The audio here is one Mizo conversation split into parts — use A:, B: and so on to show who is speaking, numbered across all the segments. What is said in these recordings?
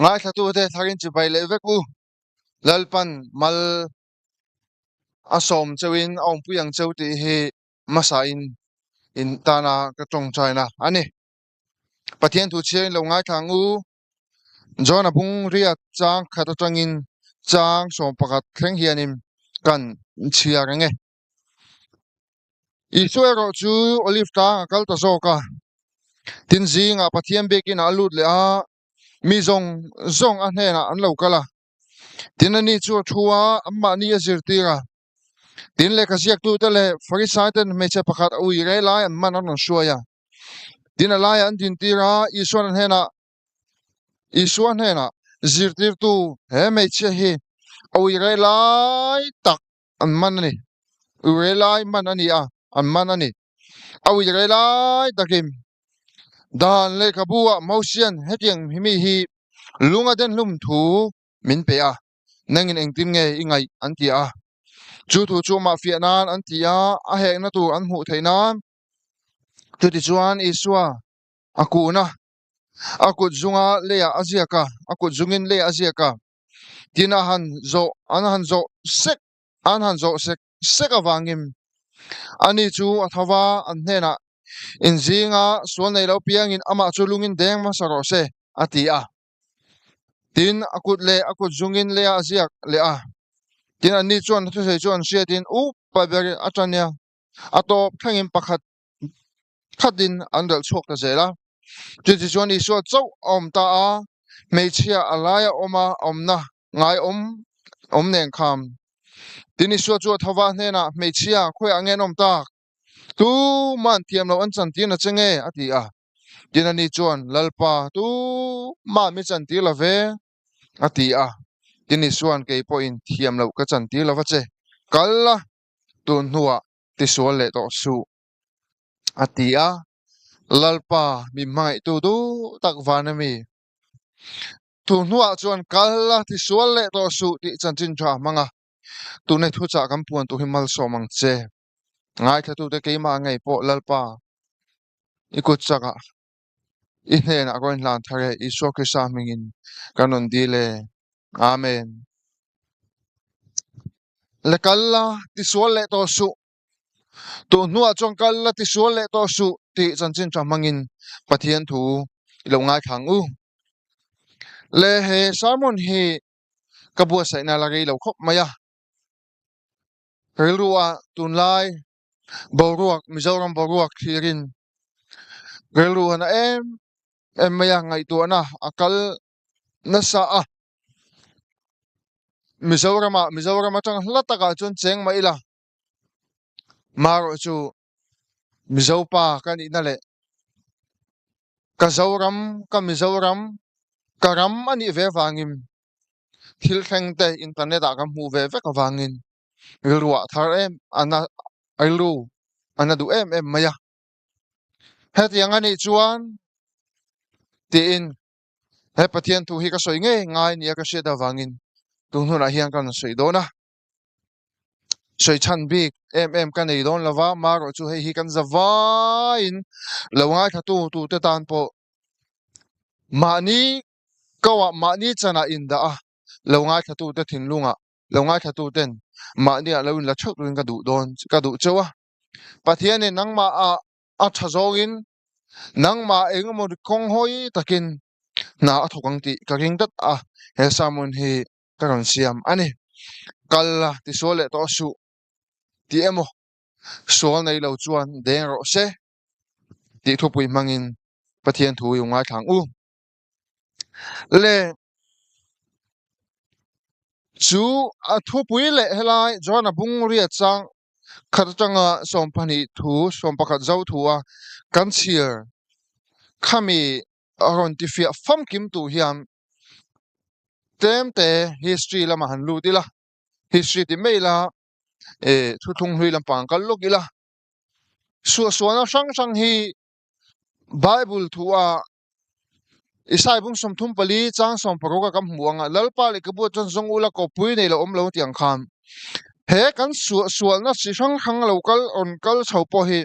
A: Ngaithlatute tharin chibai leh vek u. Lalpan mal a sawm cheuhin a awmpui ang cheu tih hi hmasain in tana ka tawngtaina a ni. Pathian thu chhiarin lo ngaithla ang u. John-a bung riat chang khat atangin chang 11 thleng hianin kan chhiar ang e. Isua erawh chu Olive tlang a kal ta zawk a. Tin zingah Pathian biakin ah a lut leh a, mi zawng zawng a hnenah an lo kal a. Tin ani chu a thu a, anmahni a zirtir a. Tin lehkha ziaktute leh Farisai ten hmeichhe pakhat a ui rei lai an man an rawn hruai a. Tin a laiah an dintir a, Isuan a hnenah Isua hnenah zirtirtu he hmeichhia hi a ui rei lai tak an man a ni. Ui rei lai man a ni a, an man a ni. A ui rei lai takin dan lehkhabu ah Mosian hetiang mi hi lung a den hlum thu min pe a, nangin engtin nge i ngaih an ti a. Chu thu chu amah fiah nan an ti a, a hekna tur an hmuh theih nan. Chutichuan Isua a kun a, a kut zunga leiah a ziak a, a kut zungin leiah a ziak a. Tin a han zawh, an han zawh sek, an han zawh sek sek avangin ani chu a tho va, an hnenah, In zinga sual nei lo piangin amah chu lungin deng hmasa rawh se, a ti a. Tin, a kut leh a kut zungin leiah a ziak leh a. Tin, anni chuan a thusawi chu an hriatin, Upa ber a tan nia, a tawp thlengin pakhat khatin an relh chhuak ta zel a. Chuti chuan Isua chauh a awm ta a, hmeichhia a laia awm a awmna ngai awm awm nen kham. Tin Isua chu a tho va hnenah, Hmeichhia, khawiah nge an awm tak? Tuman thiam loh an chantir na che nge? a ti a. Tin ani chuan, Lalpa, tumah mi chantir lo ve, a ti a. Tin Isua'n, Kei pawhin thiam loh ka chantir lo va che, kal la, tun hnuah tisual leh tawh suh, a ti a. Lalpa, min hmangaihtu duh tak van a mi. Tun hnuah chuan kal la, tisual leh tawh suh tih chanchin tha a hmang a. Tunei thuchah kan puan tur hi malsawm ang che. Ngaithlatute keimah ngei pawh Lalpa i kut chakah i hnenah ka rawn hlan thar e, Isua Krista hmingin kan rawn dil e. Amen. Le kal la, tisual leh tawh suh. Tun hnuah chuan kal la, tisual leh tawh suh tih chanchin tha hmangin Pathian thu i lo ngaithla ang u. Le he sermon hi ka buatsaihna la rei lo khawp mai a. Rilru-ah tunlai boruak, Mizoram boruak thlirin rilru a na em em mai a, ngaihtuahna a kal nasa a. Mizoramah, Mizoram atang hla takah chuan cheng mah ila, marawh chu Mizopa ka nihna leh ka Zoram, ka Mizoram, ka ram a nih ve avangin thil thleng te internet ah kan hmuh ve vek avangin rilru ah thar em a na rilru a na duh em em mai a. Hetiang a nih chuan tiin he Pathian thu hi ka sawi ngei ngai nia ka hriat avangin tun hunah hian ka rawn sawi dawn a. Sawi chhan bik em em ka nei dawn lova, marawh chu hei hi kan za vaiin lo ngaithla tu tute tan pawh mahni Kauah mahni chanah indah a, lo ngaithlatute thinlungah lo ngaithlatuten mahniah lo inla theuh turin ka duh dawn, ka duh cheu a. Pathianin nangmah ah a tha zawngin nangmah engemaw kawng hawi takin hna a thawk ang tih ka ring tlat a, he sermon hi ka rawn siam a ni. Kal la tisual leh tawh suh tih emaw sual nei lo chuan deng rawh se tih thupui hmangin Pathian thu i ngaithla ang u. Le chu a thupui leh helai John-a bung riat chang khat atanga 12 thu 11 zo thu a kan chhir khami a rawn tifiah famkim tur hian tlem te history lamah han lut ila history ti mai ila eh thuthlung hlui lampang kal lawk ila suahsualna hrang hrang hi Bible thu a Isai bung 34 chang 16 a kan hmu anga Lalpa lehkhabu chuan zawng ula kawppui nei lo awm lo tih ang khan he kan suah sualna chi hrang hrang lo kal rawn kal chho pawh hi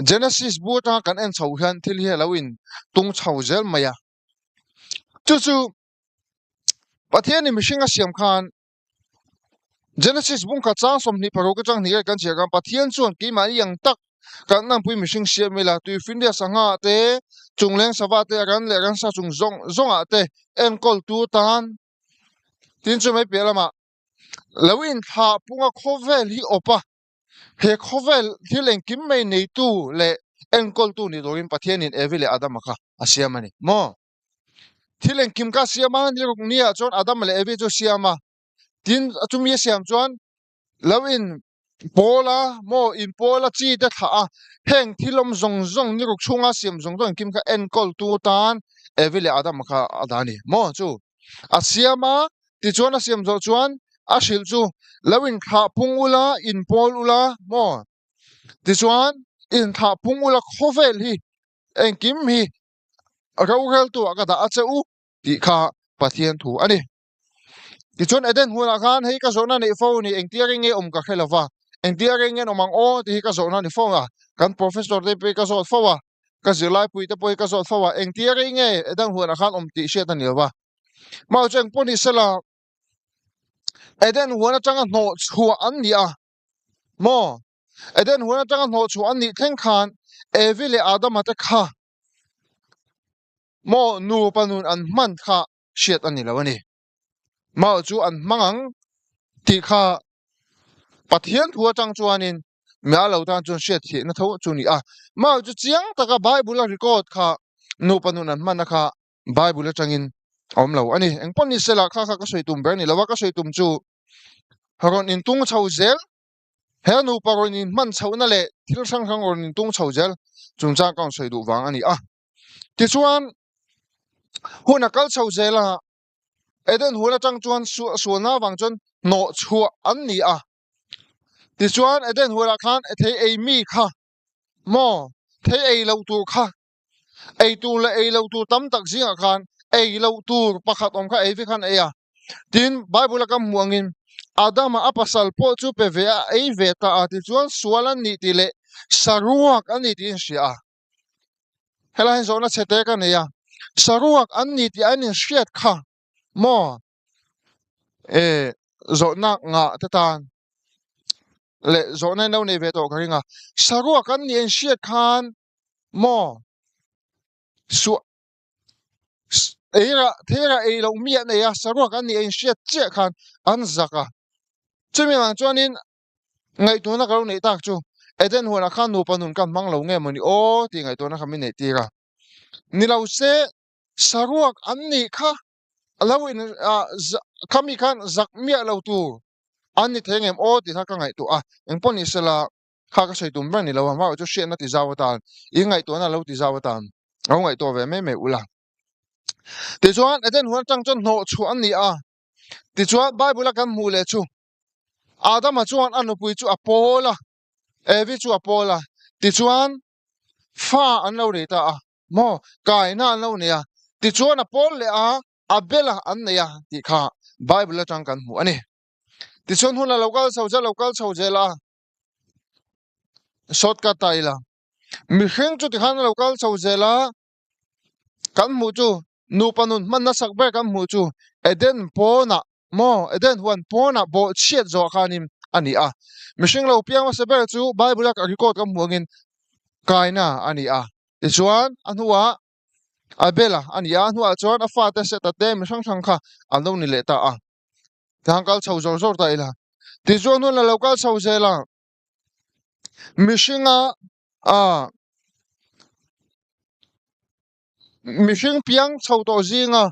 A: Genesis bu atanga kan en chho hian thil hi a lo in tung chho zel mai a chu chu. Pathianin mihring a siam khan Genesis bungkhat chang 26 atang hnih kan chhiar khan Pathian chuan keimahni ang tak kan nangpui mihring siam ila tuifinria sangha te chungleng sava te ran leh ransa chung zawng zawngah te enkawltu tan tin chu mai piah lamah lo inthlah punga khawvel hi awp a he khawvel thil engkim mai neitu leh enkawltu ni turin Pathianin Evi leh Adama kha a siam a ni maw? Thil engkim kha a siam a, ni ruk niah chuan Adama leh Evi chu a siam a, tin chumi a siam chuan lo in pawl a maw in pawl a chi te thlah a, heng thil awm zawng zawng ni ruk chhunga siam zawng zawng engkim kha enkawltu tan Evi leh Adama kha a dah a ni maw chu a siam a, tichuan a siam zawh chuan a hrilh chu lo inthlah phung ula inpawl ula maw tichuan inthlah phung ula khawvel hi engkim hi roreltu ah ka dah a che u tih kha Pathian thu a ni. Tichuan Eden hunah khan hei ka zawhna neih fo ni engtia reng nge awm ka hre lova, engtia reng nge an awm ang aw tih hi ka zawhna ni fo a, kan professor te pawh hi ka zawt fo a, ka zirlaipui te pawh hi ka zawt fo a, engtia reng nge Eden hunah khan awm tih hriat a ni lova. Mahse chu engpawh ni sela Eden huan atanga hnawh chhuah an ni a maw? Eden huan atanga hnawh chhuah an nih thleng khan Evi leh Adama te kha maw nupa nun an hman kha hriat a ni lo a ni. Mau chu an hmang ang tih kha Pathian thu atang chuanin mia lo tan chuan hriat theihna tho chu ni a. Mau chu chiang taka Bible a record kha nupa nun an hmanna kha Bible atangin a awm lo a ni. Engpawh ni sela kha kha ka sawi tum ber a ni lo a, ka sawi tum chu rawn intung chho zel He nupa rawn inhman chhohna leh thil hrang hrang rawn intung chho zel chungchang ka rawn sawi duh vang a ni a. Tichuan, hun a kal chho zel a, Eden huan atang chuan sualna avang chuan hnawh chhuah an ni a. Tichuan, Eden huanah khan thei ei mi kha maw, thei ei lo tur kha Ei tur leh ei lo tur tam tak zingah khan ei loh tur pakhat awm kha ei vek khan ei a. Tin, Bible a kan hmuh angin Adama a pasal pawh chu pe ve a, ei ve ta a, tichuan sual an nih tih leh saruak an nih tih a inhria a. Helai hian zawhna chhe te ka nei a, saruak an nih tih an inhriat kha maw? E, zawhna ngah te tan leh zawhna in lo nei ve tawh ka ring a. Saruak an nih a inhriat khan maw suah eira theira ei loh mi an ei a saruak an nih a inhriat chiah khan an zak a chumi vang chuanin ngaihtuahna ka lo neih tak chu Eden huanah khan nupa nun kan hmang lo nge mawni aw tih ngaihtuahna kha min neih tir a ni lo se saruak an nih kha lo in ah khami khan zak miah lo tur an ni thei ngem aw tih kha ka ngaihtuah a engpawh ni sela Kha ka sawi tum ber ni lo a, hmaah chu hriatna ti zau atan, i ngaihtuahna lo ti zau atan a lo ngaihtuah ve mai mai ula. Tichuan, Eden huan atang chuan hnawh chhuah an ni a. Tichuan, Bible-a kan hmuh leh chu Adama chuan a nupui chu a pawl a, Evi chu a pawl a. Tichuan, fa an lo nei ta a, maw, kaina an lo nei a. Tichuan, a pawl leh a, Abela an nei a tih kha Bible atang kan hmuh a ni. Tichuan hun a lo kal chho zel, lo kal chho zel a, shortcut ta ila. Mihring chu tikhan a lo kal chho zel a, kan hmuh chu nupa nun hman nasak ber kan hmuh chu Eden pawnah maw Eden huan pawnah bawh chhiat zawh khanin a ni a. Mihring lo piang hmasa ber chu Bible a record kan hmuh angin Kaina a ni a. Tichuan a hnuah Abela a ni a, a hnuah chuan a fate Seta te mi hrang hrang kha an lo ni leh ta a. Tiang kal chho zawr zawr ta ila. Tichuan hun a lo kal chho zel a, mihringa ah mihring piang chho tawh zinga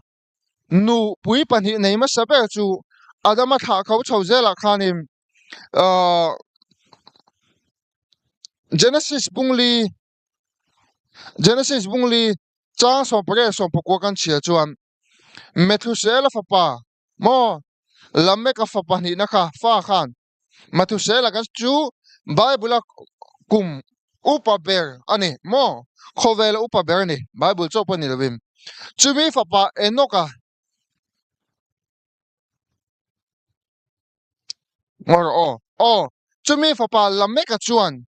A: nupui pahnih nei hmasa ber chu Adama thlah kho chho zelah khanin ah Genesis bungli Genesis bungli chang sawmpariat sawmpakua kan chhiar chuan Methusela fapa maw Lameka fa pahnihna kha fa khan Mathusela kan chu Bible a kum upa ber a ni maw khawvela upa ber a ni Bible chauh pawh ni lovin chumi fapa Enoch-a Ngawr aw aw chumi fapa Lameka chuan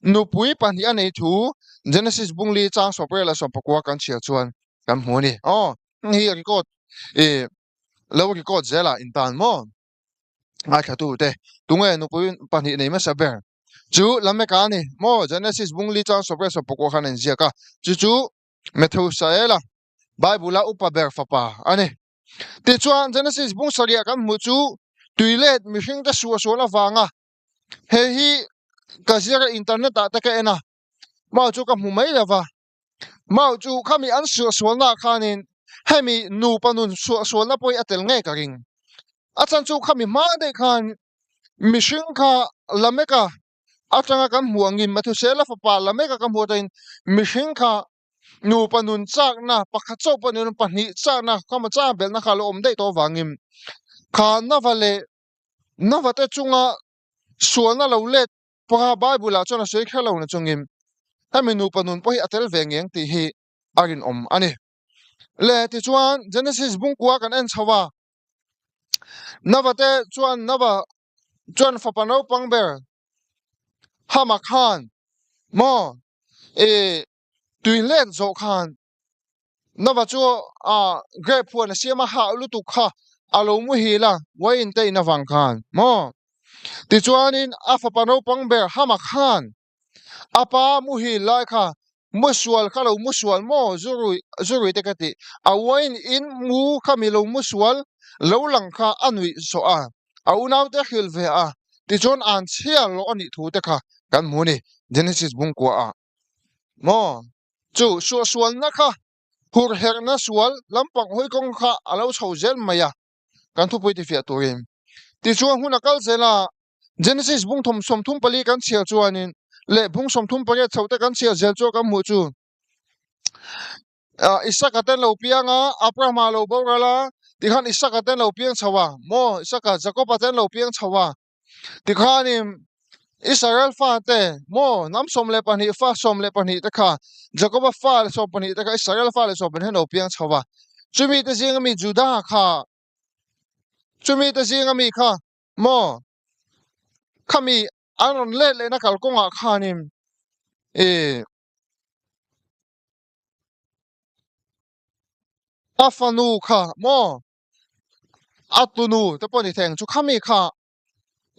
A: nupui pahnih a nei thu Genesis bungli chang 18 leh 19 kan chhiar chuan kan hmu a ni aw heng hi record ih. Lo record zel ah intan maw? Ngaithlatute, tunge nupui pahnih nei hmasa ber? Chu Lameka a ni maw? Genesis bungli chang sawpre sawpawkua khan a inziak a, chu chu Methusaela, Bible-a upa ber fapa a ni. Tichuan, Genesis bung sarih ah kan hmuh chu tuilet mihringte suahsual avanga hei hi ka ziak a internet ah te ka en a, mau chu ka hmu mai lo va, mau chu khami an suahsualna ah khanin hemi nupa nun suahsualna pawh hi a tel ngei ka ring. A chhan chu khami hma daih khan mihring kha Lameka atanga kan hmuh angin Methusela fapa Lameka ka hmuh atangin mihring kha nupa nun chakna pakhat chauh pawh ni lo pahnih chakna khama chang belhna kha a lo awm daih tawh avangin kha Nava leh Nava te chunga sualna lo let pawha Bible ah chuan a sawi kher lo na chungin hemi nupa nun pawh hi a tel ve ngeng tih hi a rinawm a ni. Le tichuan Genesis bungkua kan en chho a, Nava te chuan Nava chuan fapa naupang ber Hama khan maw i tui hlet zawh khan Nova chu a grape huan a siam a hah lutuk kha a lo muhil a wine te in avang khan maw tichuanin a fapa naupang ber Hama khan a pa muhil lai kha musual kha lo musual maw zurui zurui te ka tih a wine in mu kha mi lo musual lo lang kha a nuih zawh a a unaute hrilh ve a tichuan an chhiar loh a nih thu te kha kan hmu a ni Genesis bungkua ah maw chu suahsualna kha hur herhna sual lampang hawi kawng kha a lo chho zel mai a kan thupui tifiah turin tichuan hun a kal zel a Genesis bung thawm 34 kan chhiar chuanin leh bung 38 chho te kan chhiar zel chu kan hmuh chu Isaka te an lo piang a, Abrahama a lo boral a, tikhan Isaka te an lo piang chho a, maw Isaka, Jakoba te an lo piang chho a, tikhanin Israel fa te, maw hnam 12 fa 12 te kha, Jakoba fa 12 te kha Israel fa leh 12 an lo piang chho a, chumi te zinga mi Juda kha, chumi te zinga mi kha, maw khami an rawn let lehna kalkawngah khanin ih. A fanu kha maw a tunu te pawh ni thei ang chu khami kha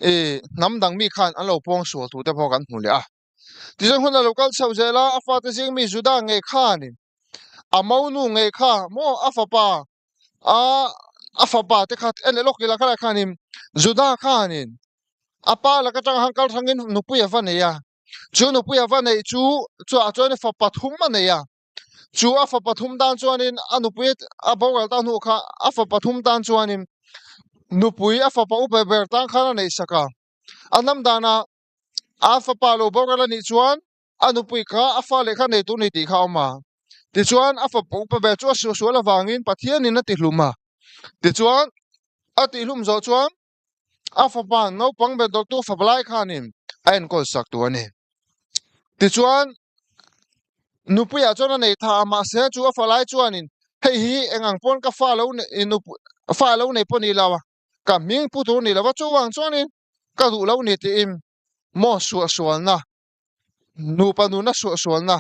A: ih hnam dang mi khan an lo pawng sual tur te pawh kan hmu leh a tichuan hun a lo kal chho zel a a fate zing mi Juda ngei khanin a monu ngei kha maw a fapa a a fapa te kha en leh lawk ila khalai khanin Juda khanin a pa laka tang han kal hrangin nupui a va nei a. Chu nupui a va neih chu chuah chuan fa pathum a nei a, chu a fa pathum tan chuanin a nupui a boral ta hnu kha a fa pathum tan chuanin nupui a fapa upa ber tan khan a neih sak a, a hnam danah a fapa lo boral a nih chuan a nupui kha a fa leh kha nei tur ni tih kha a awm a, tichuan a fapa upa ber chu a suahsual avangin Pathianin a tihlum a, tichuan a tihlum zawh chuan a fapa naupang ber dawrtu fapa lai khanin a enkawl sak tur a ni. Tichuan nupuiah chuan a nei tha a mahse chu a fa lai chuanin hei hi eng ang pawn ka fa lo nei fa lo nei pawh ni lo a ka hming pu tur ni lo a chuvang chuanin ka duh lo ni tiin maw suahsualna nupa nuna suahsualna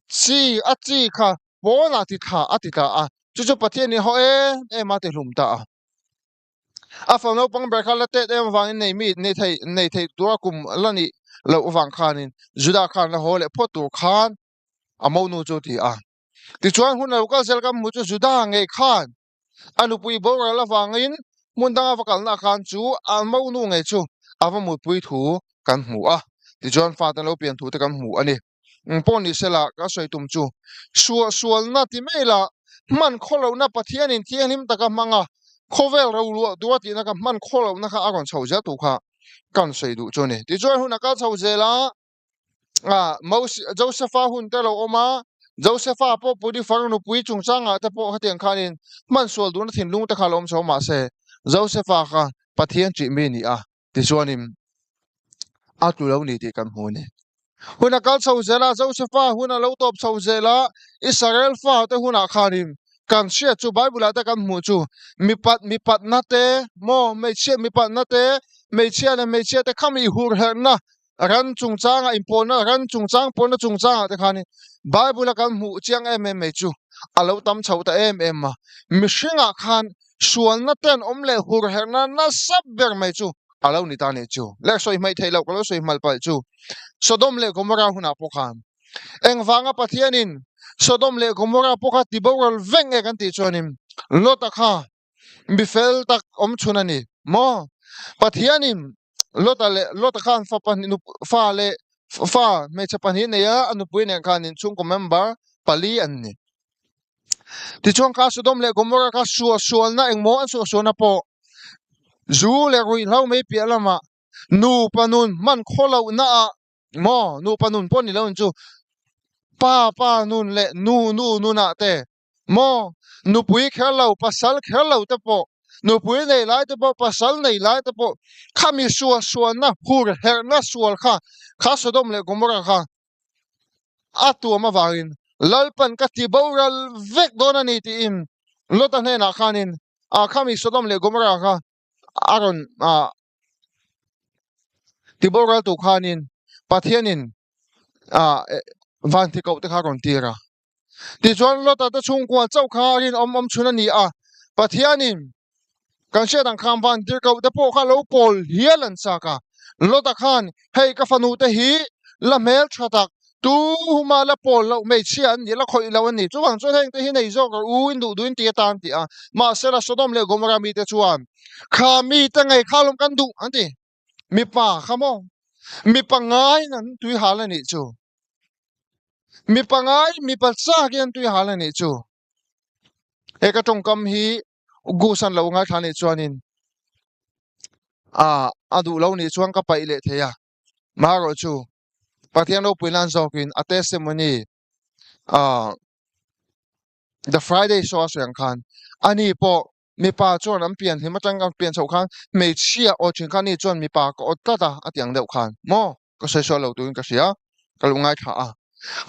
A: chi a chi kha pawnah ti thla a ti tla a chu chu Pathianin haw em em a ti hlum ta a. A fa naupang ber kha la tet em avangin nei mi nei thei nei thei tura kum la nih loh avang khanin Juda khan la haw leh phawt tur khan a monu chu a ti a. Tichuan hun a lo kal zel kan hmuh chu Juda ngei khan a nupui boral avangin hmun danga va kalna khan chu a monu ngei chu a va mutpui thu kan hmu a. Tichuan fate an lo pian thu te kan hmu a ni. Eng pawh ni sela ka sawi tum chu suahsualna ti mai la hman khawlohna Pathianin thianghlim taka hmang a, khawvel roluah tura tihna kha hman khawlohna kha a rawn chho zel tur kha kan sawi duh chu a ni. Tichuan hun a kal chho zel a, ah Moses Josepha hun te lo awm a, Josepha pawh Potiphar nupui chungchangah te pawh hetiang khanin hman sual duhna thinlung te kha a lo awm chho mahse Josepha kha Pathian ṭih mi a ni a. Tichuanin a tlu lo ni tih kan hmu a ni. Hun a kal chho zel a, Josefa hun a lo tawp chho zel a, Israel fate hunah khanin kan hriat chu Bible-ah te kan hmuh chu mipat mipatna te maw hmeichhia mipatna te hmeichhia leh hmeichhia te khami hurherhna ran chungchanga inpawlna ran chungchang pawlna chungchangah te khanin Bible-a kan hmuh chiang em em mai chu a lo tam chho ta em em a. Mihringah khan. Sualna ten awm leh hurherhna nasa ber mai chu a lo ni ta nih chu. Leh sawi hmaih theih loh ka lo sawi hmalh palh chu Sodom leh Gomorrah hunah pawh khan engvanga Pathianin Sodom leh Gomorrah pawh kha tiboral vek nge kan tih chuanin Lota kha mi fel tak awm chhun a ni maw? Pathianin Lota leh Lota khan fa pahnih fa leh fa hmeichhe pahnih nei a, a nupui nen khan inchhungkaw member pali an ni. Tichuan kha Sodom leh Gomorrah kha suahsualna engmaw an suahsualna pawh zu leh ruihhlo mai piah lamah nupa nun hman khaw lohna ah maw nupa nun pawh ni lo in chu pa pa nun leh nu nu nunah te maw nupui kher lo pasal kher lo te pawh nupui nei lai te pawh pasal nei lai te pawh khami suahsualna hur herhna sual kha kha Sodom leh Gomorrah kha a tuam avangin Lalpan ka ti boral vek dawn a ni tiin Lota hnenah khanin a khami Sodom leh Gomorrah kha a rawn ti boral tur khanin Pathianin vanthi koh te kha a rawn tir a. Tichuan Lota te chhungkua chauh kha rinawm awm chhun a ni a, Pathianin Kan hriat ang khan van tirhkoh te pawh kha lo pawl hial an chak a, Lota khan hei ka fanu te hi la hmel tha tak, tu huma la pawl loh hmeichhia an ni, la khawih loh an ni, chuvang chuan heng te hi nei zawk rawh u, in duh duh in ti atan ti a, mahsela Sodom leh Gomorrah mite chuan kha mite ngei kha lawm kan duh an ti, mipa kha maw, mipa ngaiin an tui hal a nih chu, mipa ngai mipa chakin an tui hal a nih chu, he ka tawngkam hi Goose an lo ngaithla nih chuanin ah a duh lo nih chuan ka paih leh thei a marawh chu Pathian ropui nan zawkin a testimony ah the Friday show a sawi ang khan ani pawh mipa chuan an pian hlim atang an pian chhoh khan hmeichhia aw thin khan ani chuan mipa ka awt tlat a a ti ang deuh khan maw ka sawi sual lo turin ka hria ka lo ngaithla a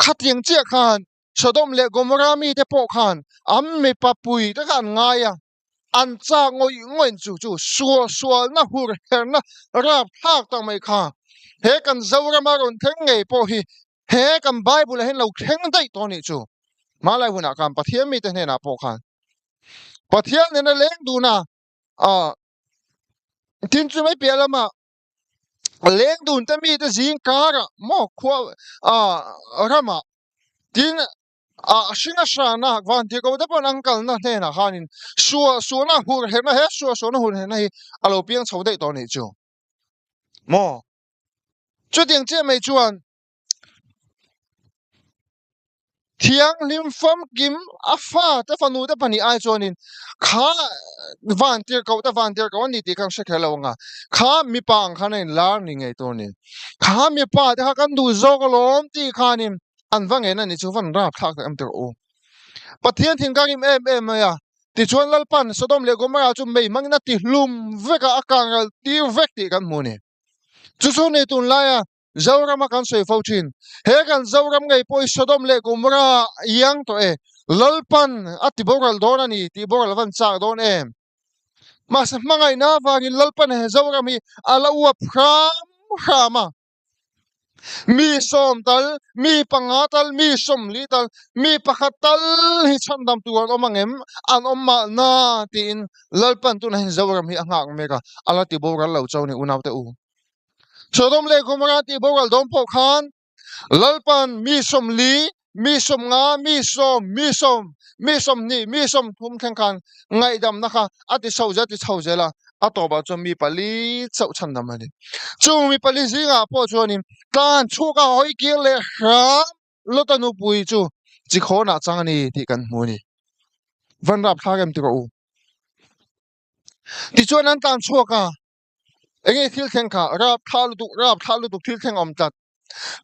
A: khatiang chiah khan Sodom leh Gomorrah mite pawh khan an mipa pui te kha an ngai a, an chak ngawih ngawih chu chu sual sualna hur herna rapthlak tak mai kha he kan Zorama rawn thleng ngei pawh hi he kan Bible ah hian lo thleng daih tawh anih chu. Hmalai hunah khan Pathian mite hnenah pawh khan Pathian nena leng dun a, ah tin chu mai piah lamah leng dun te mite zing karah maw khua ah ramah Tin, a hring a hrana van tir ko te pawhin an kalna hnenah khanin suah suahna hur herna he suah suahna hur herna hi a lo piang chho daih tawh a nih chu. Maw? Chutiang chiah mai chuan thianghlim famkim a fa te fanu te pahnih ai chuanin kha van tir koh te van tir koh a ni tih kha an hre kher lo ang a, kha mipa ang khan a inlar ni ngei tur a ni. Kha mipa te kha kan duh zawk alawm tih khanin an va ngen a ni chu van rap thlak tak em tirh u. Pathian thin ka rim em em mai a, tichuan Lalpan Sodom leh Gomorrah chu mei hmangin a ti hlum vek a, a kang ral tir vek tih kan hmu a ni. Chu chu ni tunlaia Zorama kan sawi fo thin. He kan Zoram ngei pawh hi Sodom leh Gomorrah iang tawh e, Lalpan a ti boral dawn a ni tih boral van chak dawn em? Mahse hmangaihna avangin Lalpan he Zoram hi a la uap hram hram a. Mi sawm tal, mi panga tal, mi sawmli tal, mi pakhat tal hi chhandam tur an awm ang em? An awm mahna tiin Lalpan tunah hian Zoram hi a nghak mek a, a la ti boral lo chauh a ni unaute u. Sodom leh Gomorrah tih boral dawn pawh khan Lalpan mi 40, mi 50, mi 10, mi 10, mi 20, mi 30 thleng khan ngaihdamna kha a ti chho zel, a ti chho zel a, a tawpah chuan mi pali chauh chhandam a ni. Chung mi pali zingah pawh chuanin tlan chhuak a hawi kir leh hram Lota nupui chu chikhawnah chang a ni tih kan hmu a ni. Van rapthlak em ti rawh u. Tichuan an tlan chhuak a, Enge thil thleng kha rap thla lutuk rap thla lutuk thil thleng awm tlat.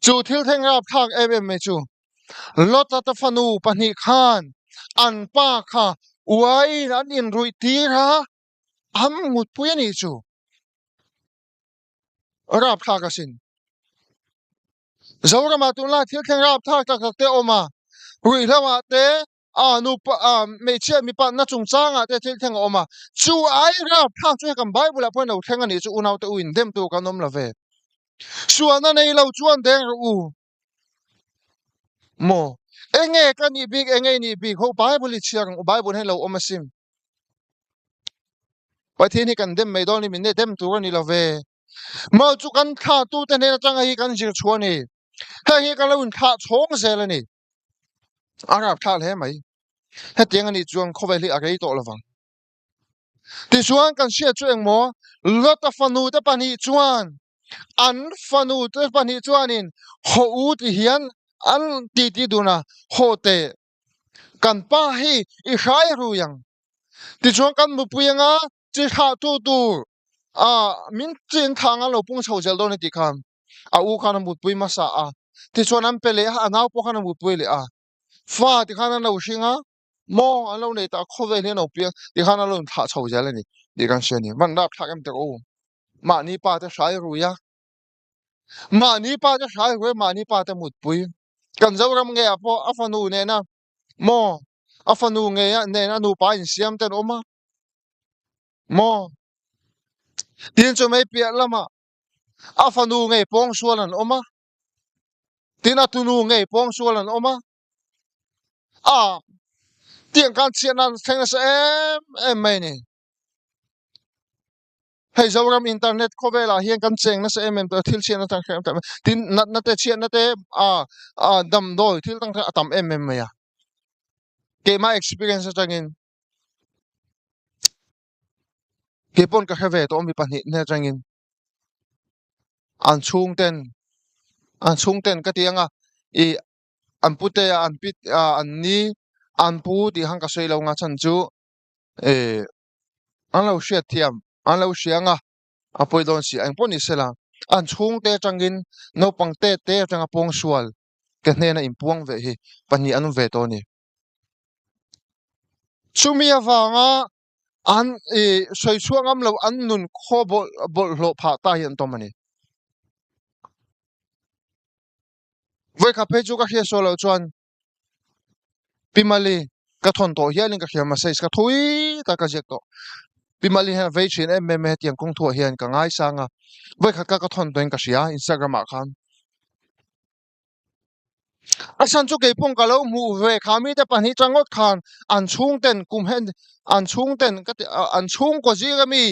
A: Chu thil thleng rap thlak em em mai chu Lota te fanu pahnih khan an pa kha uaiin an inruih tir a, an mutpui a nih chu. Rap thlak asin. Zoramah tunlai thil thleng rap thlak tak tak te a awm a, ruihhlo ah te a nupa a hmeichhia mipa na chungchangah te thil thleng a awm a, chu ai rap thlak chu hei kan Bible ah pawhin lo thleng a nih chu unaute u in dem tur kan awm lo ve. Sualna nei lo chuan deng rawh u. Maw? Enge ka nih bik enge i nih bik ho Bible i chhiar ang u Bible hian lo awm asin. Pathian hi kan dem mai dawn ni min dem tur a ni lo ve. Mau chu kan thlahtute hnen atanga hi kan zir chhuah a ni. Heng hi kan lo inthlah chhawng zel a ni. A rapthlak hle mai. Hetiang a nih chuan khawvel hi a rei tawh lovang. Tichuan kan hriat chu engmaw Lota fanu te pahnih chuan an fanu te pahnih chuanin haw u ti hian an titi dun a, haw teh kan pa hi i hrai rui ang. Tichuan kan mupui anga chi thlahtu tur a min chin thang an lo pung chho zel dawn a tih khan a u khan a mutpui hmasa a, tichuan an pe leh a, a nau pawh khan a mutpui leh a, fa tikhan an lo hring a. Maw an lo nei ta khawvel hian a lo piang ti khan a lo inthlah chho zel a ni tih kan hria a ni. Van rap thlak em teh u. Mahni pa te hrai rui a, mahni pa te hrai rui a, mahni pa te mutpui. Kan Zoram ngeiah pawh a fanu nena maw a fanu ngeia nena nupa insiam te an awm a maw. Tin chu mai piah lamah a fanu ngei pawngsual an awm a, tin a tunu ngei pawngsual an awm a. A tiang khan chhiatna an thleng nasa em em mai a ni. Hei Zoram internet khawvelah hian kan cheng nasa em em tawh a, thil chhiatna tang hrem tam tin natna te chhiatna te a a damdawi thil tang a tam em em mai a. Keimah experience atangin keipawn ka hre ve tawh mi pahnih hnen atangin an chhungten an chhungten ka ti anga ih an pute a an pi an ni an pu tih khan ka sawi lo nga chhan chu eh an lo hriat thiam an lo hria anga a pawi dawn si a engpawh ni sela an chhungte atangin naupang te te atanga pawngsual ke hnena inpuang ve hi pahnih an awm ve tawh a ni. Chumi avanga an ih sawi chhuah ngam lo an nun khaw bawlhhlawh phah ta hi an tawm a ni. Vawikhat phei chu ka hriat sual loh chuan Pi Mali ka thawn tawh hialin ka hria message ka thui tak ka ziak tawh. Pi Mali hian a vei thin em em a hetiang kawng thuah hian ka ngaisang a, vawikhat kha ka thawn tawhin ka hria Instagram ah khan. A chhan chu keipawng ka lo hmuh ve kha mite pahnih tang ngawt khan an chhungten kum hen an chhungten ka ti an chhungkaw zing ami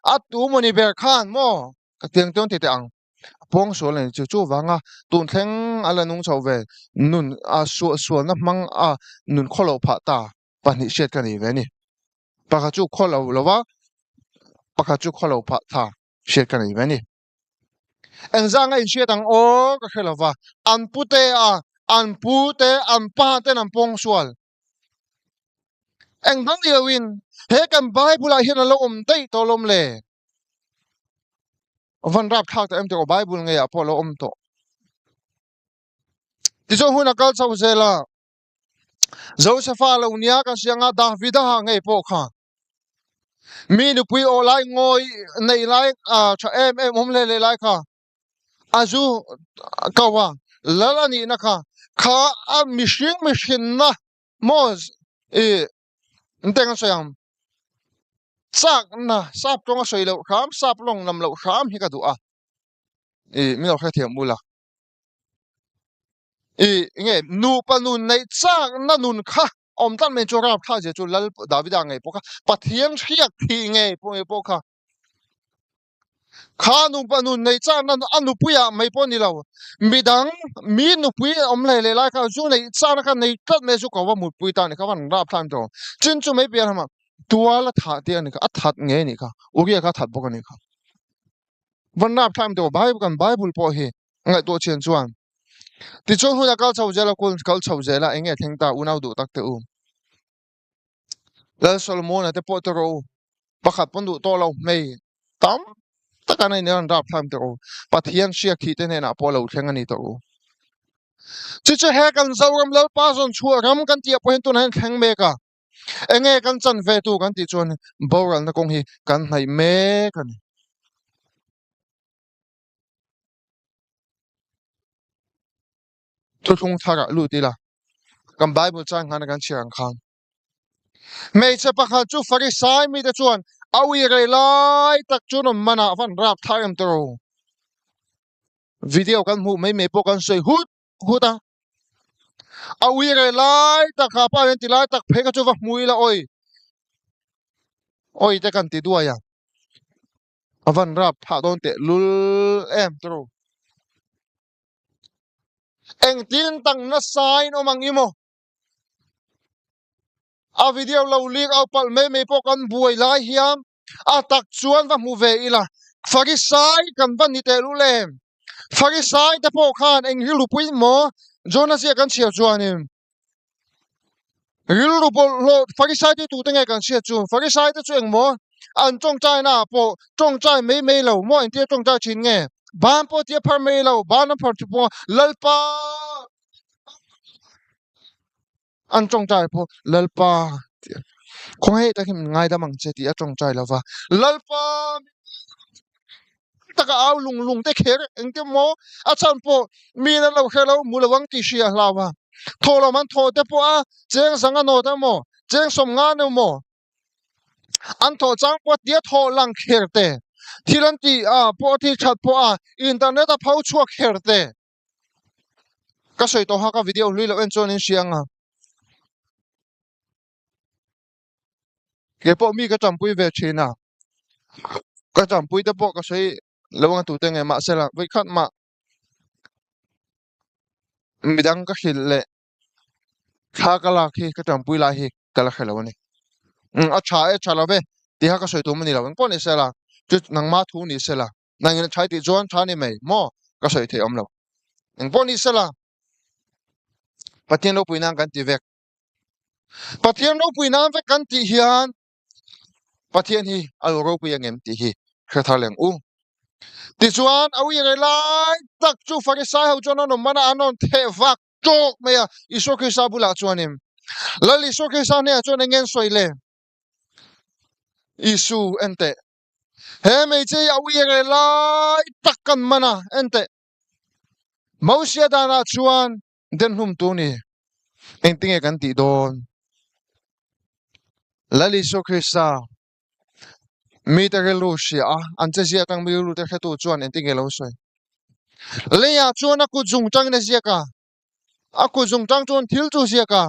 A: a tu mawni ber khan maw ka tiang tawn ti teh ang. A pawng sual a ni chu. Chuvanga tun thleng a la nung chho ve nun a suah sualna hmang a nun khaw loh phah ta pahnih hriat ka nei ve a ni. Pakhat chu khaw lo lo va, pakhat chu khaw lo phah tha hriat ka nei ve a ni. Engzanga inhriat ang aw ka hre lo va, an pute a, an pu te, an pa ten an pawng sual. Eng dang ni loin he kan Bible ah hian a lo awm daih tawh lawm le. Van rap thlak tawh em tawh Bible ngei ah pawh lo awm tawh. Tichuan hun a kal chho zel a. Josepha lo nia kan hria nga Davida ha ngei pawh kha. Mi nupui aw lai ngawi nei lai tha em em awm hle hle lai kha. A zu ko a lal a nihna kha kha a mihring mihrinna maw i engteng a sawi ang chakna sap tawng a sawi loh hram sap lawng lam loh hram hi ka duh a i min lo hrethiam ula i nge nupa nun neih chakna nun kha awm tlat mai chu rapthlak zia chu lal Davida ngei pawh kha Pathian hriak thih ngei pawh kha. Kha nupa nun nei chakna a nupuiah mai pawh a ni lo. Midang mi nupui awm hlei hlei lai kha zu nei chakna kha nei tlat mai chu ko va mutpui ta a ni kha van rap thlak tawh. Chin chu mai piah lamah tual a thah tih a ni kha, a that ngei a nih kha, Uria kha a that bawk a nih kha. Van rap thlak tawh Bible kan Bible pawh hi ngaihtuah chian chuan tichuan hun a kal chho zel a kal chho zel a eng nge thleng ta unau duh tak te u. Lal Solomona te pawh te rawh u, pakhat pawn duh tawh lo hmei tam tak an in an rap thlak tawh u, Pathian hriak thih te hnenah pawh lo thleng a ni tawh u. Chu chu he kan Zoram Lalpa zawn chhuah ram kan tih ah pawh hian tunah hian thleng mek a, enge kan chan ve tu kan tih chuan boralna kawng hi kan hnaih mek a ni. Thuthlung tharah lut ila, kan Bible chang nghana kan chhiar ang khan. Hmeichhe pakhat chu Farisai mite chuan a ui rei lai tak chu an awm man a, van rap thar em tawh. Video kan hmuh mai mai pawh kan sawi hut hut a. A ui rei lai tak kha pa hian ti lai tak phei kha chu va hmu ila awi. Awi te kan ti duai a. A van rap phah dawn teh lul em tawrh. Engtin tang nasa in awm ang i maw? A video lo leak out palh mai mai pawh kan buai lai hian a tak chuan va hmu ve ila Farisai kan va ni teh lul em? Farisai te pawh khan eng rilru pui maw Jonah ziah kan chhiar chuanin Rilru bawlhhlawh Farisai te tute nge kan hriat chu? Farisai te chu engmaw an tawngtai naah pawh tawngtai mai mai lo maw engtia tawngtai thin nge? Ban pawh tia phar mai lo, ban an phar chu pawh Lalpa an tawngtai pawh Lalpa tih khawngaih takin min ngaidam ang che tih a tawngtai lo va, Lalpa taka au lung lung te kher engte maw a chhan pawh mi an lo hre lo mu lo ang tih hria hlau a thaw lo man thaw te pawh a cheng zang a nawt emaw cheng sawm nga emaw an thaw chang pawh tia thaw lang kher te thil an tih a pawh thil that pawh a internet a pho chhuak kher te ka sawi tawh a ka video hlui loh en chuan in hria ang a. Kei pawh mi ka tanpui ve thin a, ka tanpui te pawh ka sawi lo ang tute nge mahse la vawikhat mah midang ka hrilh leh thla ka lak hi ka tanpui lai hi ka la hre lo a ni. Umm a tha e tha lo ve tih kha ka sawi tum a ni lo engpawh ni se la chu nangma thu ni se la nangin a tha i tih chuan tha ni mai maw ka sawi theih awm lo engpawh ni se la Pathian ropui nan kan ti vek. Pathian ropui nan vek kan tih hian Pathian hi a lo ropui ang em tih hi hre thar leng u. Tichuan a uire lai tak chu Farisai ho chuan an awm man a, an rawn theh vak tawk mai a Isua Krista bulah chuanin. Lal Isua Krista hnenah chuan eng nge an sawi le? Isu en teh. He hmeichhia hi a uire lai tak kan man a, en teh. Mosia danah chuan Den hlum tu ni engtinge kan tih dawn? Lal Isua Krista mite rilru hria a, an che ziak ang mi rilru te hretu chuan engtinge lo sawi? Leiah chuan a kut zung tangin a ziak a, a kut zung tang chuan thil chu ziak a,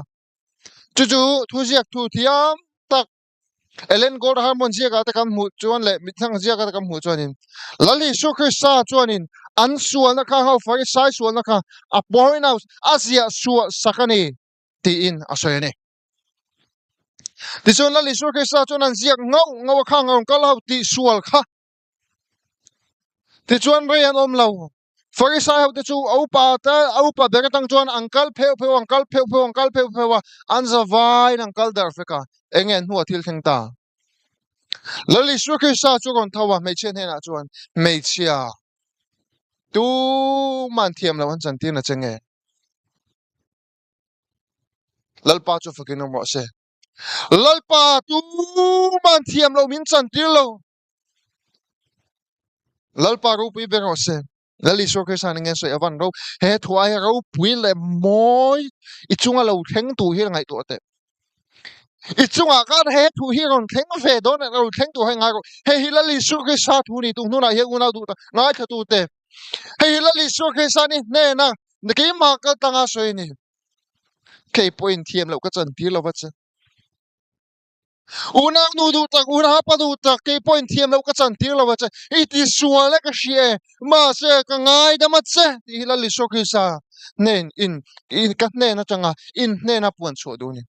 A: chu chu thuziak thu thiam tak Ellen Gold Harmon ziakah te kan hmuh chuan leh mitthlang ziakah te kan hmuh chuanin Lal Isua Krista chuanin an sualna kha ho Farisai sualna kha a point out a ziah suah sak a ni tiin a sawi a ni. Tichuan Lal Isua Krista chuan an ziak ngauh ngauh a khang rawn kal ho tih sual kha Tichuan rei an awm lo. Farisai hote chu a upa te, a upa ber atang chuan an kal pheuh pheuh, an kal pheuh pheuh, an kal pheuh pheuh a, an zavaiin an kal darh vek a. Enge an hnuah thil thleng ta? Lal Isua Krista chu a rawn tho a, hmeichhia hnenah chuan, Hmeichhia, tuman thiam loh an chantir na che nge? Lalpa chu fakin awm rawh se. Lalpa, tuman thiam loh min chantir lo. Lalpa ropui ber rawh se. Lal Isua Krista ni nge sawi avan ro. He thu ai ropui leh mawi i chunga lo thleng tur hi ngaihtuah teh. I chungah khan he thu hi rawn thleng ve dawn lo thleng tur hi ngai rawh. Hei hi Lal Isua Krista thu ni tung hnunah hian unau duh ta ngaithla tu te. Hei hi Lal Isua Krista ni hnena keimah kal tanga sawi ni. Kei pawhin thiam loh ka chantir lova che. Unau nu duh tak, unau pa duh tak, kei pawhin thiam loh ka chan tir lo a che, i ti sual e ka hria e, mahse ka ngaidam a che tih hi Lal Isua Krista hnen in ka hnen atanga in hnena puan chhuah duh a ni.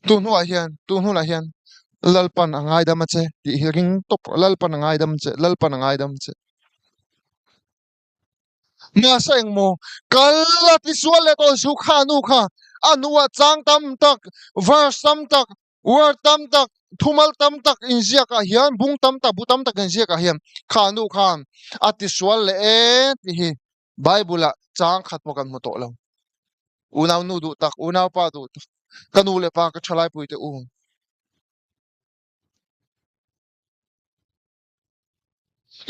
A: Tun hnuah hian, tun hunah hian Lalpan a ngaidam a che tih hi ring tawp rawh, Lalpan a ngaidam che, Lalpan a ngaidam che. Mahse engmaw kal a ti sual leh tawh su kha nu kha a hnuah chang tam tak verse tam tak word tam tak thumal tam tak inziak ah hian bung tam tak bu tam tak inziak ah hian kha nu khan a ti sual leh e tih hi bible ah chang khat pawh kan hmu tawh lo unau nu duh tak unau pa duh tak ka nu leh pa ka thalai pui te u.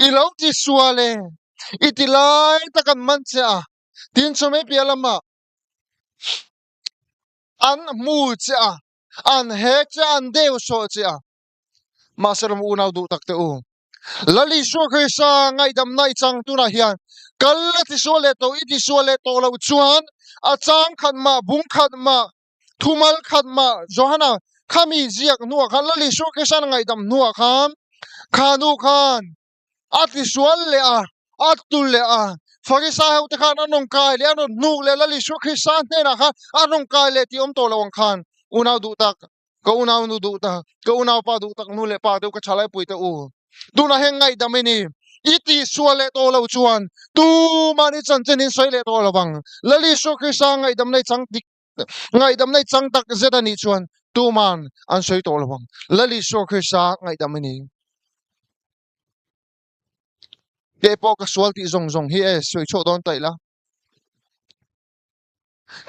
A: I lo ti sual e, i ti lai tak an man che a, tin chawhmeh piah lamah an hmu che a, an hek che a, an deu sawh che a. Mahse ram unau duh tak te u, Lal Isua Krista ngaihdamna i chang tunah hian kal a ti sual leh tawh, i ti sual leh tawh loh chuan a chang khat mah, bung khat mah, Thumal khat mah Johana khami ziak hnuah khan Lal Isua Krista ngaihdam hnuah khan. Kha nu khan a tisual leh a, a tul leh a. Farisai ho te khan an rawn kai leh, an rawn hnuk leh, Lal Isua Krista hnenah khan an rawn kai leh tih awm tawh lo ang khan unau duh tak, ka unau nu duh tak, ka unau pa duh tak, nu leh pa te u ka thalaipui te u. Tunah hian ngaihdam i ni. I tihsual leh tawh lo chuan tuman i chanchin in sawi leh tawh lo vang. Lal Isua Krista ngaihdamna i chang dik ngaihdamna i chang tak zet a nih chuan tuman an sawi tawh lo vang. Lal Isua Krista ngaihdam i ni. Kei pawh ka sual tih zawng zawng hi e sawi chhuak dawn ta ila.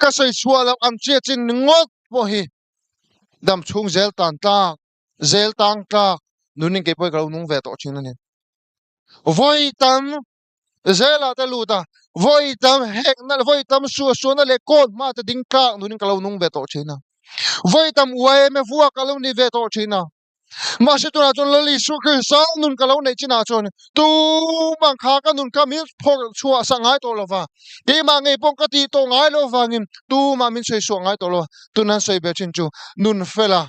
A: Ka sawi chhuah loh ang chiah chin ngawt pawh hi dam chhung zel tan tlak zel tang tlak nunin kei pawh hi ka lo nung ve tawh thin a ni. Vawi tam zelah te lut a, vawi tam hekna vawi tam suahsuahna leh court hma te ding tlak nunin ka lo nung ve tawh thin a. Vawi tam uaime vuak ka lo ni ve tawh thin a. Mahse tunah chuan Lal Isua Krista nun ka lo neih chinah chuan tumah kha ka nun kha min phawrh chhuah sak ngai tawh lo va, keimah ngei pawh ka tih tawh ngai lo vangin tumah min sawi suah ngai tawh lo. Tuna sawi ve thin chu nun fela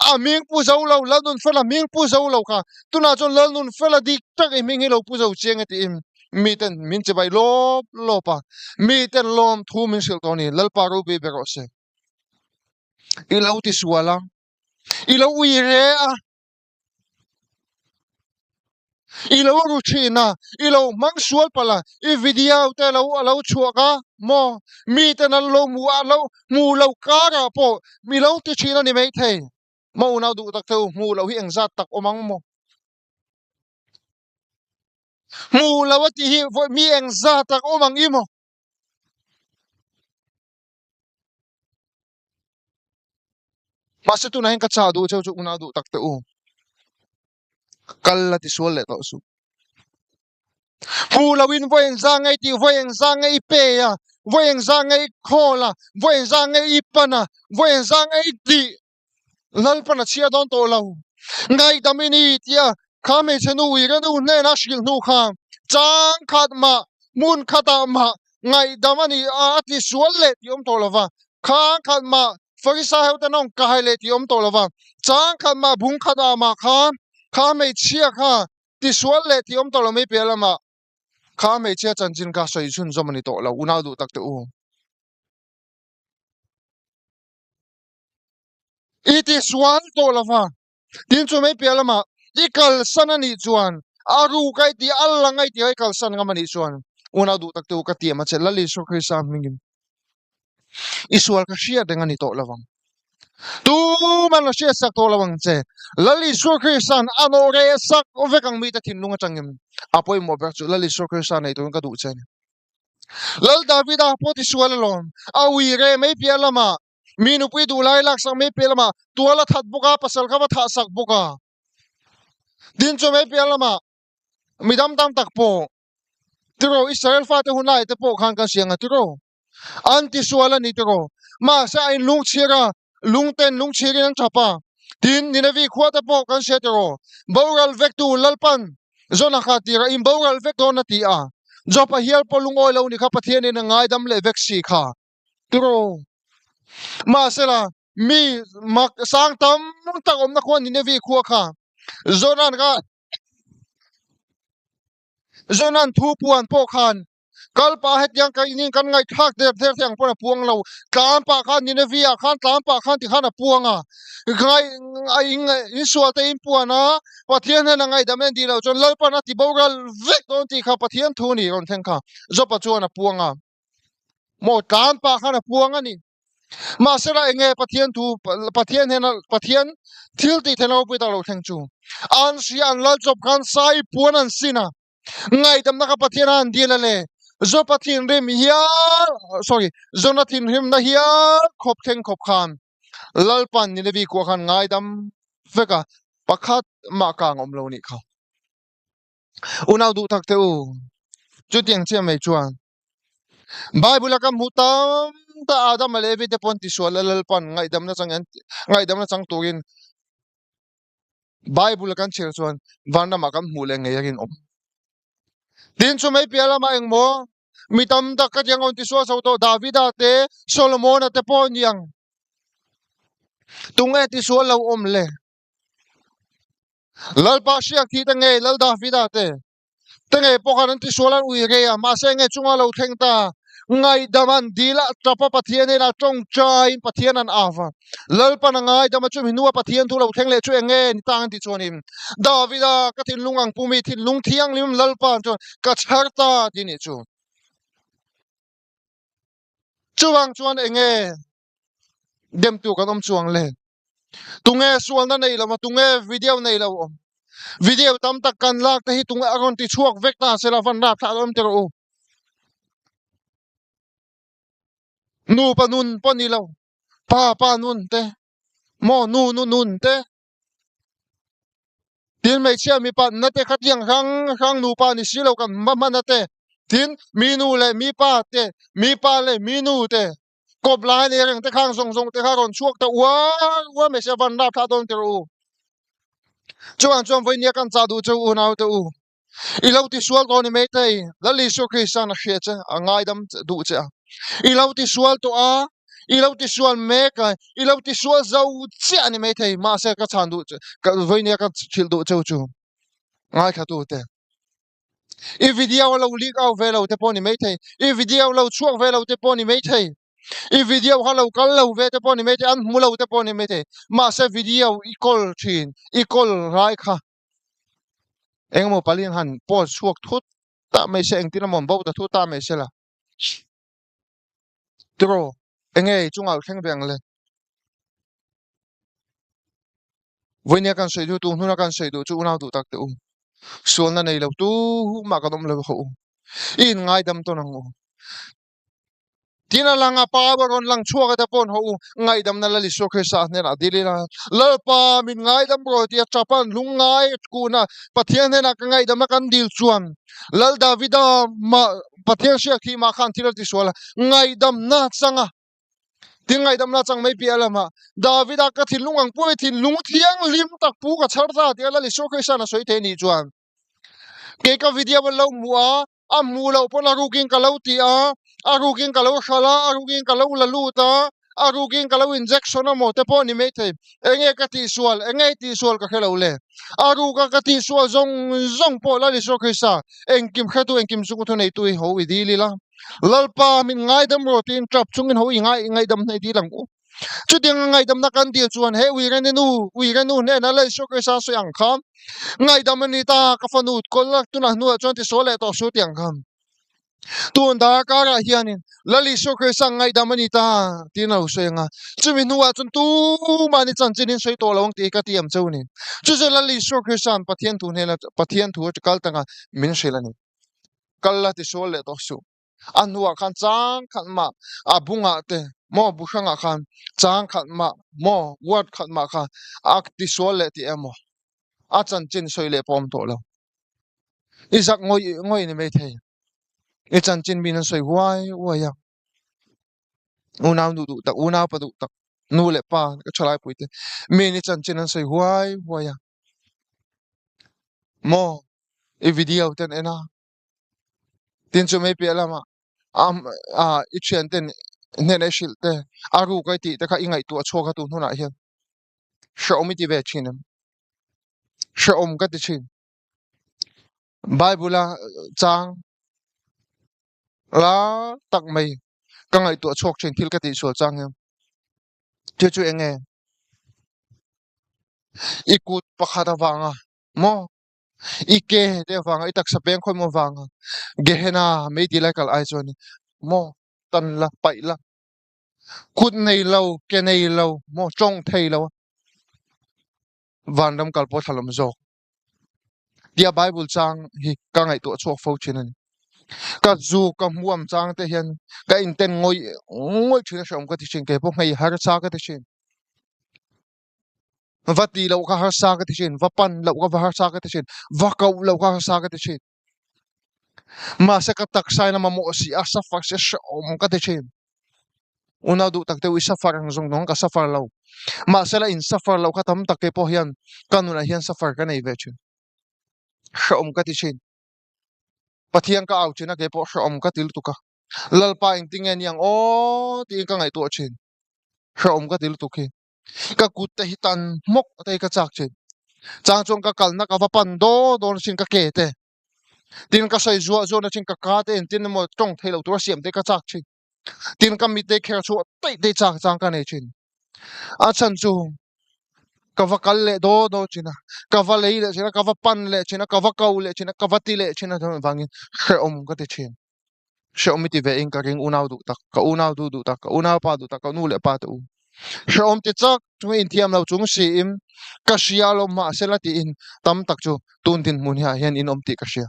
A: a hming pu zo lo, Lal nun fela hming pu zo lo kha tunah chuan Lal nun fela dik tak i hming hi lo pu zo chiang e tiin miten min chibai lawp lawp a, miten lawmthu min hrilh tawh a ni. Lalpa ropui ber rawh se. I lo ti sual a, i lo ui re a, i lo ru thin a, i lo hmang sual palh a, i video te lo a lo chhuak a maw, miten an lo hmu a, lo hmu lo karah pawh mi lo ti thin a ni maithei. Maw unau duh tak te u, hmuh loh hi engzat tak awm ang maw? Hmuh loh a tih hi mi engzat tak awm ang i maw? Mahse tunah hian ka chah duh cheu chu unau duh tak te u. Kal la ti sual leh tawh suh. Hmu lo in vawi engzah nge i tih, vawi engzah nge i pe a, vawi engzah nge i khawl a, vawi engzah nge i pan a, vawi engzah nge i tih. Lalpan a chhiar dawn tawh lo. Ngaihdam i ni tia kha hmeichhe nu uire nu hnena hrilh hnu kha chang khat mah hmun khatah mah ngaihdam a ni a, a ti sual leh tih awm tawh lo va. Khang khat mah Farisai ho ten a rawn kai leh tih awm tawh lo va. Chang khat mah bung khatah mah kha kha hmeichhia kha ti sual leh tih awm tawh lo mai piah lamah kha hmeichhia chanchin kha sawi chhunzawm a ni tawh lo unau duh tak te u. I ti sual tawh lo va, tin chu mai piah lamah i kalsan a nih chuan a ruk a i tih a lang a i tih a i kalsan ngam a nih chuan unau duh tak te u ka tiam a che Lal Isua Krista hmingin i sual ka hriat reng a ni tawh lo vang. Tuman a hriat sak tawh lo ang che. Lal Isua Krista'n a nawh reh sak vek ang mite thinlung atangin a pawimawh ber chu Lal Isua Krista nei turin ka duh che a ni. Lal Davida pawh tisual alawm a ui reh mai piah lamah Mi nupui duh lai laksak mai piah lamah tual a that bawk a, pasal kha va thah sak bawk a. Tin chu mai piah lamah mi dam tam tak pawh tiraw Israel fate hun lai te pawh khan kan siang a tiraw. An tisual a ni tiraw. Mahse a in lungchhir a, lungten lungchhirin an thap a. Tin Ninevi khua te pawh kan hria tiraw. Boral vektu Lalpan Jona kha tira in boral vek dawn a ti a. Jopa hial pawh lungawi lo ni kha Pathianin a ngaidam leh vek si kha. Tiraw? Mahsela, mi mak sang tam tak awmna khua Ninevi khua kha Jonan kha Jonan thu puan pawh khan kal pah hetiang ka inin kan ngaihthlak der der thei ang pawn a puang lo. Tlan pah khan Ninevi ah khan tlan pah khan tikhan a puang a. Ngai a in insual te in puan a, Pathian hian a ngaihdam en tih loh chuan Lalpan a ti boral vek dawn tih kha Pathian thu ni rawn thleng kha Jopa chuan a puang a. Maw tlan pah khan a puang a ni. Mahsela enge Pathian thu Pathian hian Pathian thil tih theihna ropui tak lo thleng chu. An hria an lal chawp khan sai puan an sin a. Ngaihdamna kha Pathian a han dil a le. Jopa thinrim hial sorry Jona thinrimna hial khawp thleng khawp khan Lalpan Ninevi khua khan ngaidam vek a pakhat mah kang awm lo nih kha. Unau duh tak te u, chutiang chiah mai chuan Bible a kan hmuh tam ta Adam leh Evi te pawn tisual a Lalpan ngaihdamna chang an ngaihdamna chang turin Bible a kan chhiar chuan vanramah kan hmuh leh ngei a rinawm. Tin chu mai piah lamah engmaw mi tam tak ka tiang rawn tisual zo tawh Davida te Solomona te pawh niang tunge tisual lo awm le. Lalpa hriak thih te ngei Lal Davida te te ngei pawh khan an tisual an ui rei a, mahse nge chunga lo thleng ta ngaihdam an dil a, tap a Pathian hnenah tawngtaiin Pathian an av a, Lalpan a ngaidam a chumi hnua Pathian thu lo thleng leh chu eng nge ni tang an tih chuanin Davida ka thinlung ang pumi thinlung thianghlim Lalpa chuan ka chhar ta tih nih chu. Chuvang chuan eng nge demtu kan awm chuang le? Tunge sualna nei lo a, tunge video nei lo awm? Video tam tak kan lak te hi tunge a rawn ti chhuak vek ta se la van rap thlah awm teh rawh u. Nupa nun pawh ni lo, pa pa nun te, maw nu nu nun te, Tin hmeichhia mipa na te khatiang hrang hrang nupa ni si lo kan hma hman a te, tin mi nu leh mi pa te, mi pa leh mi nu te kawp lai nei reng te khang zawng zawng te kha rawn chhuak ta uar uar mai sia van rap thlah dawn tir u. Chuvang chuan vawinia kan chah duh chu unau te u. I lo tisual tawh ni mai thei, Lal Isua Krista'n a hria che, a ngaidam duh che a. I lo tisual tawh a, i lo tisual mek a, i lo tisual zo chiah ni mai thei, mahse ka chhan duh che, ka vawinia ka hrilh duh cheu chu ngaithla te. I video a lo leak out ve lo te pawh ni mai thei, i video lo chhuak ve lo te pawh ni mai thei, i video kha lo kal lo ve te pawh ni mai thei, an hmu lo te pawh ni mai thei, mahse video i kawl thin, i kawl lai kha Engemaw palin han post chhuak thut ta mai se engtin emaw an bo ta thut ta mai se la. Tiraw enge i chungah thleng ve ang le. Vawinia kan sawi duh tu hnuna kan sawi duh chu unau duh tak teh u. Sualna nei lo tu mah kan awm lo ho u. I inngaidam tawn ang u. Tin a lang a, Pa a rawn lang chhuak a te paw'n haw u, ngaihdamna Lal Isua Krista hnenah dil ila, Lalpa min ngaidam rawh tia ṭapan lungngai kuna Pathian hnenah ka ngaihdamna kan dil chuan Lal Davida mah Pathian hriak thih mah khan thil a tisual a, ngaihdamna chang a. Tin ngaihdamna chang mai piah lamah Davida ka thinlung ang pawh hi thinlung thianghlim tak pu ka chhar ta tia Lal Isua Krista'n a sawi thei anih chuan kei ka video a lo hmu a, a hmuh loh pawn a rukin ka lo ti a, a rukin ka lo hral a, a rukin ka lo la lut a, a rukin ka lo injection a maw te pawh a ni maithei. Enge ka tihsual, enge i tihsual ka hre lo le. A ruka ka tihsual zawng zawng pawh Lal Isua Krista, engkim hretu, engkim chunga thuneitu i ho i dil ila. Lalpa min ngaidam rawh tiin tap chungin ho i ngaihdam hna i dil ang u. Chutiang a ngaihdamna kan dil chuan he uirene nu, uire nu hnena Lal Isua Krista sawi ang kha, Ngaihdam a ni ta, ka fanu kawl a tunah hnuah chuan tisual leh tawh su ti ang kha. Tun darkarah hianin Lal Isua Krista ngaihdam a ni ta tiin a lo sawi ang a, chumi hnuah chuan tumah ni chanchin in sawi tawh lo ang tih hi ka ti am cheu ni. Chu chu Lal Isua Krista'n Pathian thu hnena Pathian thu kal tanga min hrilh a ni. Kal la tisual leh tawh suh. A hnuah khan chang khat mah a bungah te maw bu hrangah khan chang khat mah maw word khat mah kha a tisual leh tih emaw a chanchin sawi leh pawh a awm tawh lo. I zak ngawih ngawih ni maithei. I chanchin min an sawi huai huai a. Unau nu duh tak, unau pa duh tak, nu leh pa ka thalai pui te min i chanchin an sawi huai huai a. Maw i video te an en a. Tin chu mai piah lamah i thian ten hnenah i hrilh te a ruk a i tih te kha i ngaihtuah chhuak a tun hunah hian hrehawm i ti ve thin em? Hrehawm ka ti thin. Bible a chang la tak mai ka ngaihtuah chhuak thin thil ka tihsual chang hian chu chu eng nge? I kut pakhat avanga maw? I ke te avanga i taksa peng khawi maw avanga Gehenna mei ti lai kal ai chuan maw tan la paih la kut nei lo ke nei lo maw tawng thei lo vanram kal pawh thla lawm zawk tia Bible chang hi ka ngaihtuah chhuak fo thin a ni. Ka zu ka hmuam chang te hian ka inten ngawih ngawih thin a hrehawm ka ti thin keipawh hmei harsa ka ti thin. Va ti loh kha harsa ka ti thin, va pan loh kha va harsa ka ti thin, va koh loh kha harsa ka ti thin. Mahse ka taksa in a mamawh si a, suffer si a hrehawm ka ti thin. Unau duh tak deuh i suffer ang zawng zawng ka suffer lo. Mahse la in suffer loh kha tam tak te pawh hian ka nunah hian suffer ka nei ve thin. Hrehawm ka ti thin. Pathian ka au thin a keipawh hrehawm ka ti lutuk a. Lalpa engtinge ni ang aw tiin ka ngaihtuah thin. Hrehawm ka ti lutuk hi. Ka kut te hi tan hmawk te hi ka chak thin. Chang chuan ka kalna ka va pan dawn dawn asin ka ke te. Tin ka sawi zuah zuahna thin ka ka te entin emaw tawng thei lo tura siam te ka chak thin. Tin ka mit te kher chhuah daih daih chang chang ka nei thin. A chhan chu ka va kal leh dawn dawn thin a, ka va lei leh thin a, ka va pan leh thin a, ka va ko leh thin a, ka va ti leh thin a vangin hrehawm ka ti thin. Hrehawm i ti ve in ka ring unau duh tak, ka unau duh duh tak, ka unau pa duh tak, ka nu leh pa te u. Hrehawm ti chak chung inthiam lo chung siin ka hria alawm mahsela tiin tam tak chu tun dinhmun hiah hian in awm tih ka hria.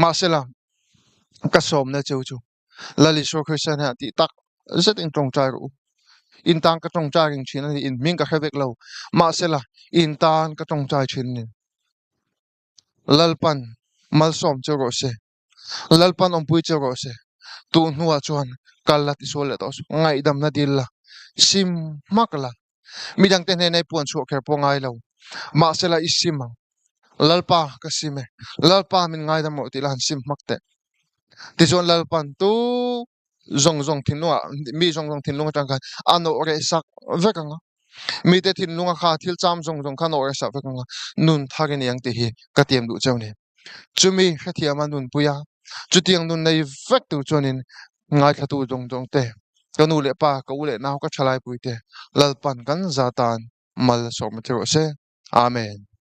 A: Mahsela ka sawmna cheu chu Lal Isua Krista hnenah tih tak zet in tawngtai rawh u. In tan ka tawngtai reng thin a ni, in hming ka hre vek lo. Mahsela in tan ka tawngtai thin a ni. Lalpan malsawm cheu rawh se. Lalpan awmpui che rawh se. Tuh hnuah chuan kal la tisual leh tawh suh. Ngaihdamna dil la, sim hmak la. Midangte hnena i puan chhuah kher pawh ngai lo. Mahsela i sim ang. Lalpa ka sim e. Lalpa min ngaidam rawh tih la han sim hmak teh. Tichuan Lalpan tu zawng zawng thinlungah mi zawng zawng thinlung atang khan a nawh reh sak vek ang a. Mite thinlunga kha thil cham zawng zawng kha nawh reh sak vek ang a. Nun thar i ni ang tih hi ka tiam duh cheu ni. Chumi hrethiama nunpui a, chutiang nun nei vek tur chuanin ngaithlatu zawng zawng te, ka nu leh pa, ka u leh nau, ka thalaipui te Lalpan kan za tan mal a sawm a ti rawh se. Amen.